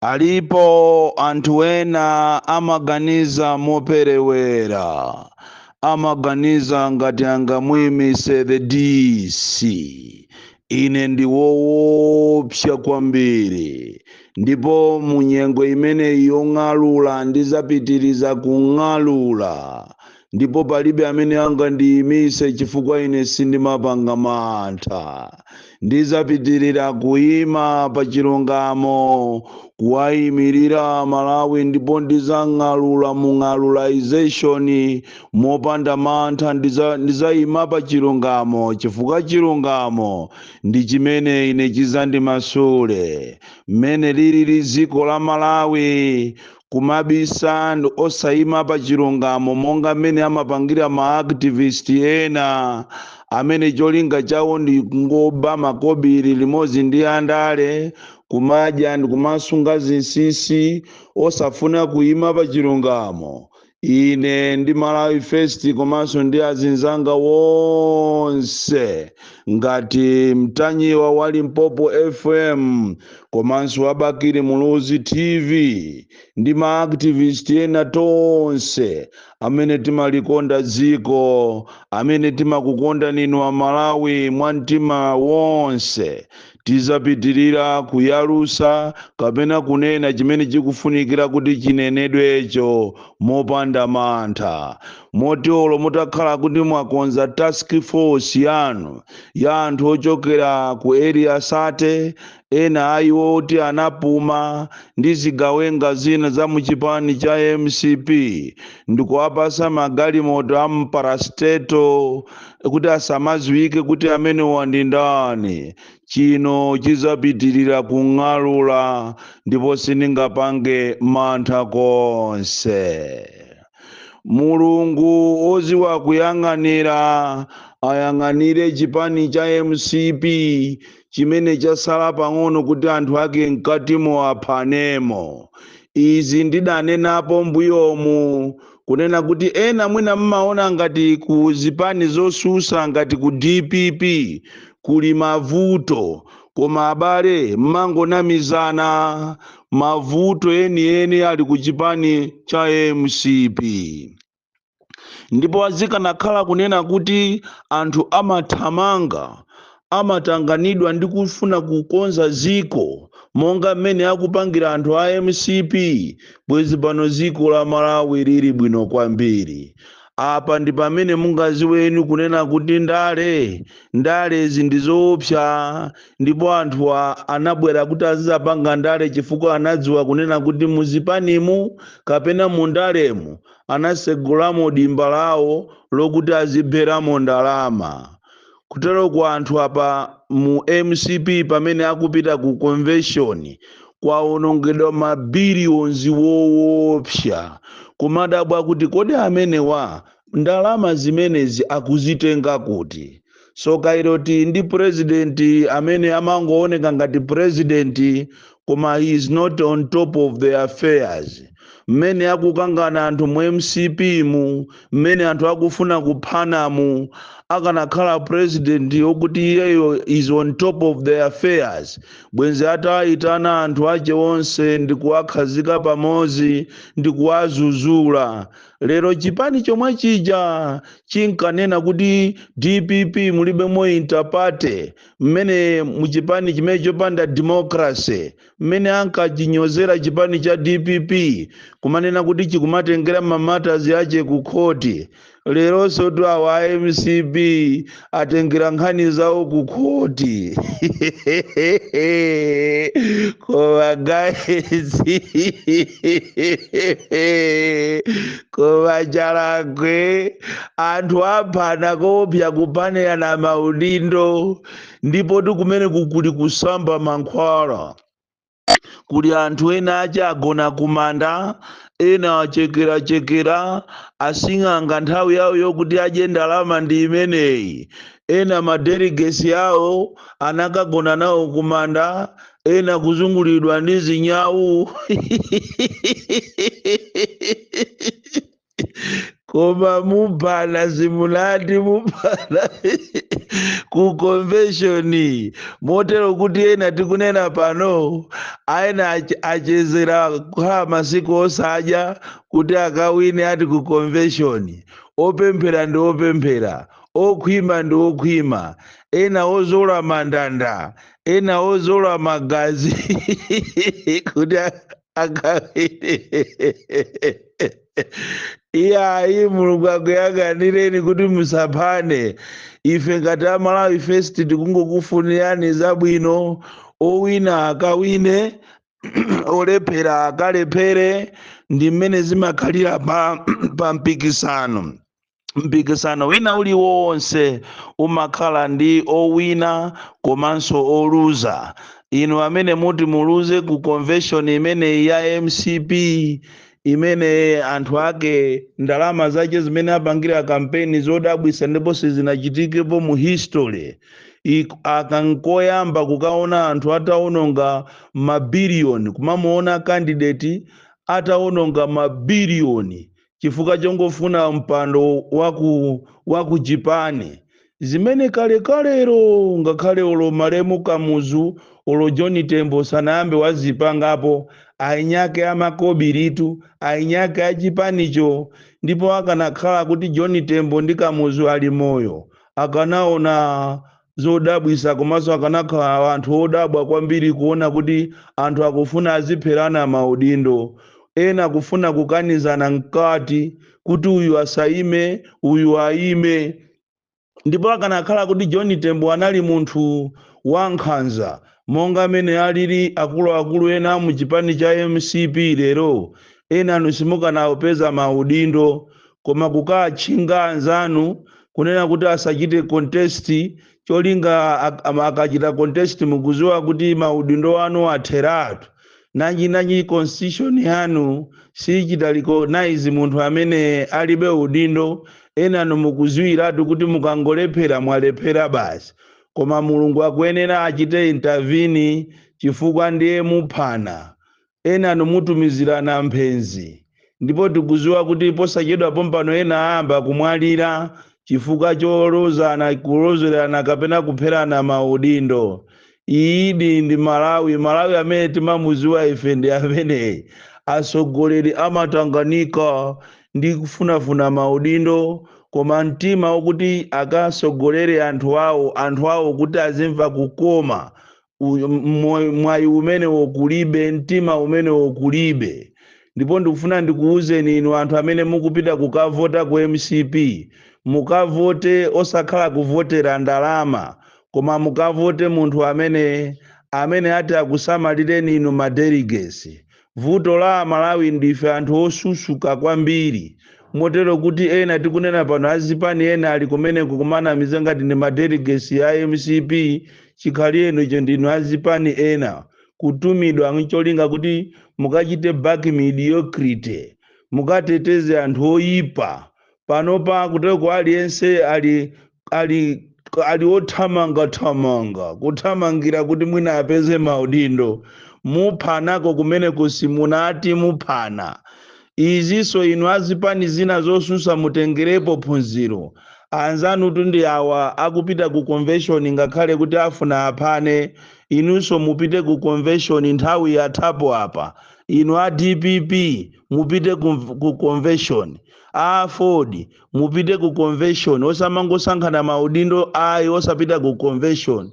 Alipo anthu ena amaganiza moperewera, amaganiza ngati angamuyimise the DC. Ine ndi woopsa kwambiri, ndipo mu nyengo imeneyi yong'alula ndizapitiriza kung'alula, ndipo palibe amene angandiyimise chifukwa ine sindimapanga mantha. Ndizapitirira kuyima pa chilungamo, kuwayimirira Malawi, ndipo ndizang'alula mu ng'alulization mopanda mantha. Ndizayima pa chilungamo chifukwa chilungamo ndi chimene ine chizandimasule. Mmene lilili dziko la Malawi, kumabisa ndi osayima pa chilungamo monga mmene amapangira ma activist ena amene cholinga chawo ndi kungoba makobiri limodzi ndi andale, kumadya ndi kumasunga zinsinsi, osafuna kuyima pa chilungamo. Ine ndi Malawi First komanso ndi azinzanga wonse ngati Mtanyiwa wa Limpopo FM komanso wa Bakili Muluzi TV ndi ma activist ena tonse amene timalikonda dziko, amene timakukonda ninu a Malawi mwa mtima wonse, tizapitirira kuyalusa kapena kunena chimene chikufunikira kuti chinenedwecho mopanda mantha. Moti olo mutakhala kuti mwakonza task force yanu ya anthu ochokera ku Area 30, ena ayiwo oti anapuma ndi zigawenga zina za muchipani cha MCP, ndikuwapasa magalimoto a mparasteto kuti asamaziwike kuti amenewa ndi ndani, chino chizapitirira kung'alula ndipo sindingapange mantha konse. Mulungu oziwa kuyang'anira ayang'anire chipani cha MCP chimene chasala pang'ono kuti anthu ake mkatimo aphanemo. Izi ndidanenapo mbuyomu kunena kuti ena mwina mmaona ngati ku zipani zosusa ngati ku DPP kuli mavuto, koma abale, mmangonamizana. Mavuto enieni ali ku chipani cha MCP. Ndipo azikanakhala kunena kuti anthu amathamanga, amatanganidwa ndi kufuna kukonza ziko monga mmene akupangira anthu a MCP, bwezi pano ziko la Malawi lili bwino kwambiri. Apa ndi pamene mungaziweni kunena kuti ndale izi ndi zoopsa, ndipo anthu anabwera kuti azizapanga ndale chifukwa anadziwa kunena kuti muzipanimu kapena mundalemu anasegulamo dimba lawo lokuti azibheramo ndalama. Kutero ku anthu apa mu MCP pamene akupita ku convention kwaonongedwa mabiliyonzi woopsa, kumadabwa kuti kodi amenewa ndalama zimenezi akuzitenga kuti? So kairoti ndi president amene amangooneka ngati president, koma he is not on top of the affairs. Mmene akukangana anthu mu MCP mu, mmene anthu akufuna kuphanamu, akanakhala president yokuti iyeyo is on top of the affairs, bwenzi atayitana anthu ache onse ndi kuwakhazika pamodzi ndi kuwazuzula. Lero chipani chomwe chija chinkanena kuti DPP mulibemo interparty, mmene muchipani chimene chopanda democracy, mmene ankachinyozera chipani cha DPP kumanena kuti chikumatengera ma matters ache ku khoti, leronso tu awa a MCP atengera nkhani zawo ku khoti. Koma guys, koma chalakwe, anthu aphana kopya kuphanirana maudindo, ndipo tikumene kukuli kusamba mankhwala. Kuli anthu ena ache agona kumanda, ena achekerachekera asing'anga, nthawi yawo yokuti adye ndalama ndi imeneyi. Ena ma delegates yawo anakagona nawo kumanda, ena kuzungulidwa ndi zinyawu. Koma muphana, simunati, muphana ku convention, motero kuti ena tikunena pano aena achezera kukhala masiku osadya kuti akawine ati ku convention. Opemphera ndi opemphera, okhwima ndi okhwima, ena ozola mandanda, ena ozola magazi kuti akawine. Iyayi, Mulungu akuyang'anireni kuti musaphane. Ife ngati Amalawi First tikungokufunirani zabwino. Owina akawine, olephera akalephere. Ndi mmene zimakhalira pa mpikisano. Mpikisano wina uliwonse umakhala ndi owina komanso oluza. Inu amene muti muluze ku convention imeneyi ya MCP, imene anthu ake ndalama zache zimene apangira kampeni zodabwisa ndipo sizinachitikepo mu history, akankoyamba kukaona anthu atawononga mabiliyoni, kumamuona candidate atawononga mabiliyoni chifukwa chongofuna mpando waku chipani, zimene kalekalero ngakhale olo malemu Kamuzu, olo John Tembo sanayambe wazipangapo. Ainyake amakobiritu, ainyake achipanicho. Ndipo akanakhala kuti John Tembo ndi Kamuzu ali moyo, akanaona zodabwisa, komanso akanakhala anthu odabwa kwambiri kuona kuti anthu akufuna azipherana maudindo, ena kufuna kukanizana mkati kuti uyu asaime, uyu aime. Ndipo akanakhala kuti John Tembo anali munthu wankhanza monga amene alili akuluakulu ena mu chipani cha MCP lero, ena simukanapeza maudindo. Koma kukatchinga anzanu kunena kuti asachite contest, cholinga akachita contest mukuziwa kuti maudindo anu atheratu. Nanji nanji constitution yanu sichita recognize munthu amene alibe udindo. Enanu mukuziwiratu kuti mukangolephera, mwalephera basi. Koma Mulungu akuyenera achite intervene, chifukwa ndiye muphana, enanu mutumizirana mphenzi. Ndipo tikuziwa kuti posachedwa pompano ena ayamba kumwalira chifukwa cholozana, kulozerana kapena kupherana maudindo. Iyidi ndi Malawi. Malawi amene timamuziwa ife ndi ameneyi. Atsogoleri amatanganika ndi kufunafuna maudindo, koma mtima wokuti akasogolere anthu awo, anthu awo kuti azimva kukoma, mwayi umenewo kulibe, mtima umenewo kulibe. Ndipo ndikufuna ndikuwuzeni inu anthu amene mukupita kukavota ku MCP, mukavote osakhala kuvotera ndalama, koma mukavote munthu amene ati akusamalireni inu ma delegates. Vuto la Malawi, ndife anthu osusuka kwambiri, motero kuti ena tikunena pano azipani ena ali kumene kukumanamiza ngati ndi ma delegates ya MCP, chikhaliyeno icho ndinu azipani ena kutumidwa ncholinga kuti mukachite back mediocrity, mukateteze anthu oyipa. Panopa kuteko aliyense ali othamangathamanga, kuthamangira kuti mwina apeze maudindo. Muphanako kumeneko, simunati, muphana. Izinso inu azipani zina zosusa mutengerepo phunziro. Anzanu ndi awa akupita ku convention ngakhale kuti afuna aphane. Inunso mupite ku convention, nthawi yathapo apa. Inu a DPP mupite ku convention, a AFORD mupite ku convention, osamangosankhana maudindo ayi osapita ku convention.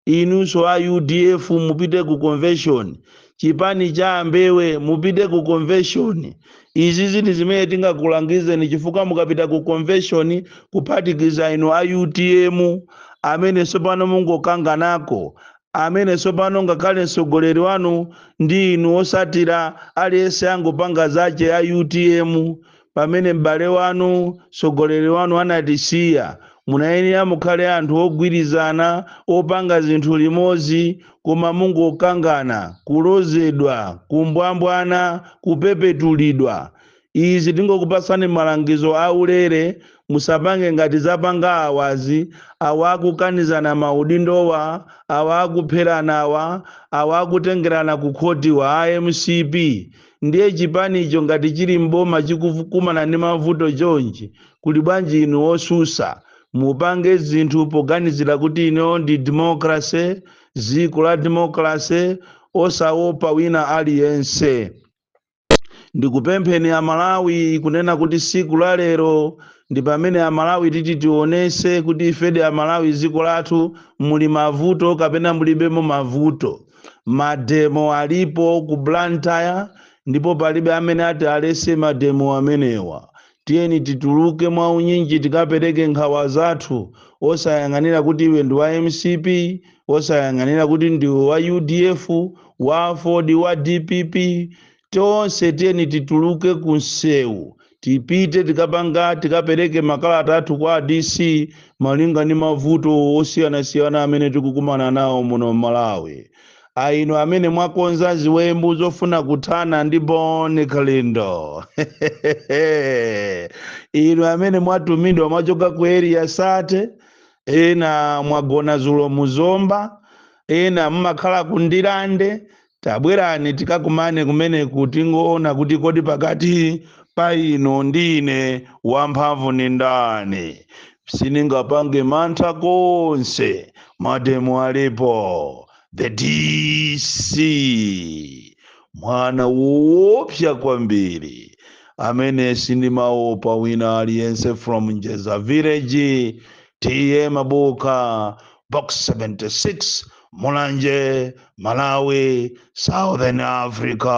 Inunso a UDF mupite ku convention, chipani cha Ambewe mupite ku convention. Izi zinthu zimene tingakulangizeni, chifukwa mukapita ku convention, kuphatikiza inu a UTM amene tsopano mungokanganako, amene tsopano ngakhale mtsogoleri wanu ndi inu osatira aliyense angopanga zache a UTM, pamene m'bale wanu, mtsogoleri wanu anatisiya, munayenera mukhale anthu ogwirizana, opanga zinthu limodzi. Koma mungokangana, kulozedwa, kumbwambwana, kupepetulidwa. Izi tingokupasani malangizo aulere. Musapange ngati zapanga awazi, awa akukanizana maudindowa, awa akupherana, awa akutengerana ku khotiwa a MCP. Ndiye chipanicho ngati chili mboma chikukumana ndi mavuto chonchi, kuli bwanji inu osusa? Mupange zinthu poganizira kuti ino ndi democracy, dziko la democracy, osaopa wina aliyense. Ndikupempheni Amalawi kunena kuti siku la lero ndi pamene Amalawi titi tionese kuti ifedi Amalawi dziko lathu muli mavuto kapena mulibemo mavuto. Mademo alipo ku Blantyre, ndipo palibe amene ati alese mademo amenewa. Tiyeni tituluke mwaunyinji, tikapereke nkhawa zathu, osayang'anira kuti iwe ndi wa MCP, osayang'anira kuti ndiwe wa UDF, wa Ford, wa DPP. Tonse tiyeni tituluke ku msewu, tipite tikapanga, tikapereke makalata athu kwa DC malinga ndi mavuto osiyanasiyana amene tikukumana nawo muno Malawi. Aino amene mwakonza ziwembu zofuna kuthana ndi Bon Kalindo, inu amene mwatumidwa, mwachoka ku Area 30, ena mwagona zulo muzomba, ena mmakhala ku Ndilande, tabwerani tikakumane kumeneku, tingoona kuti kodi pakati pa ino ndi ine wamphamvu ni ndani. Siningapange mantha konse. Mademo alipo. The DC, mwana woopsa kwambiri amene sindimaopa wina aliyense, from Njeza Village, T/A Mabuka, Box 76, Mulanje, Malawi, Southern Africa.